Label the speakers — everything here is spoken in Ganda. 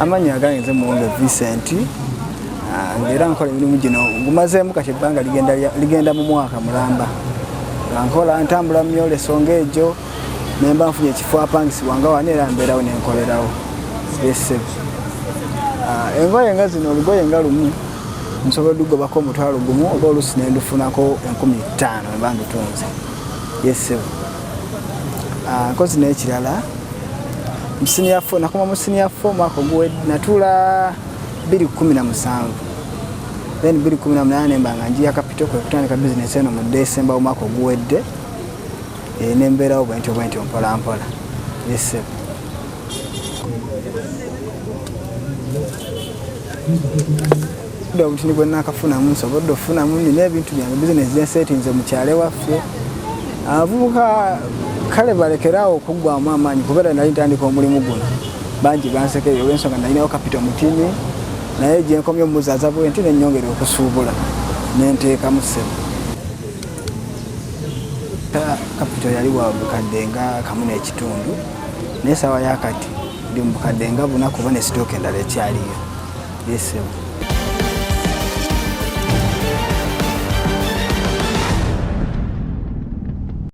Speaker 1: Amannya agange nze Muwonge Vincent, ng'era nkola emirimu gino ngumazeemu kati ebbanga ligenda mu mwaka mulamba nga nkola, ntambula mu myoleso ng'egyo, nemba nfunye ekifo apangisibwa nga wano era mbeerawo nenkolerawo. Ese engoye nga zino, olugoye nga lumu nsobola odugobako 10,000 oba oluusi nendufunako 5,000 mba ndutunze. Yesebo. Nkozi n'ekirala mu senior four, nakoma mu senior four omwaka oguwedde, natuula 2017, then 2018 nemba nga njiya capital kwe kutandika bizinesi eno mu December omwaka oguwedde. Nembeerawo bwentyo bwentyo mpola mpola. Yesebo. Obutini bwe nakafunamu nsobodde okufunamu, nina ebintu byange, bizinesi zenseetinze mu kyalo ewaffe. Abavubuka kale balekeraawo okuggwamu amaanyi, kubeera nali ntandika omulimu guno bangi bansekerera olw'ensonga nalinawo capital mutini, naye gyenkomye omuzaaza bwe nti nenyongera okusuubula nenteekamu ssebo. Capital yali wa bukadde nga kamu n'ekitundu, naye essaawa yakati ndi mu bukadde nga buna kuba ne sitooka endala ekyaliyo. Yesebo.